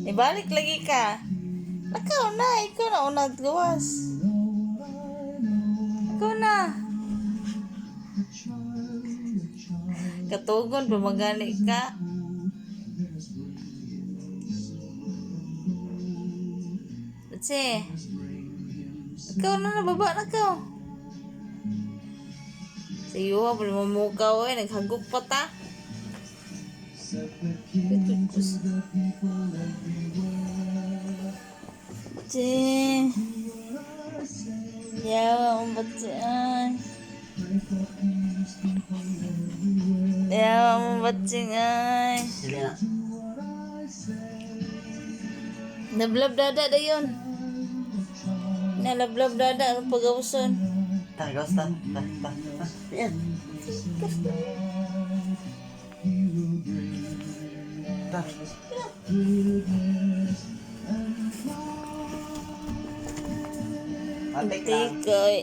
Ibalik lagi ka. Lakaw na, ikaw na una gawas. Ikaw na. Katugon pa magani ka. Batse. Ikaw na, nababa na ka. Sa iyo, wala mo mukaw eh. Naghagop pa ta. Batse. Yawa ang batse ay. Yawa ang batse ay. Dili na. Nablab dada da yun. Nalablab dada ang pagawson. Ta, gawas ta. Ta, ta, ta. Yan. Ta. Matik lang. Tikoy.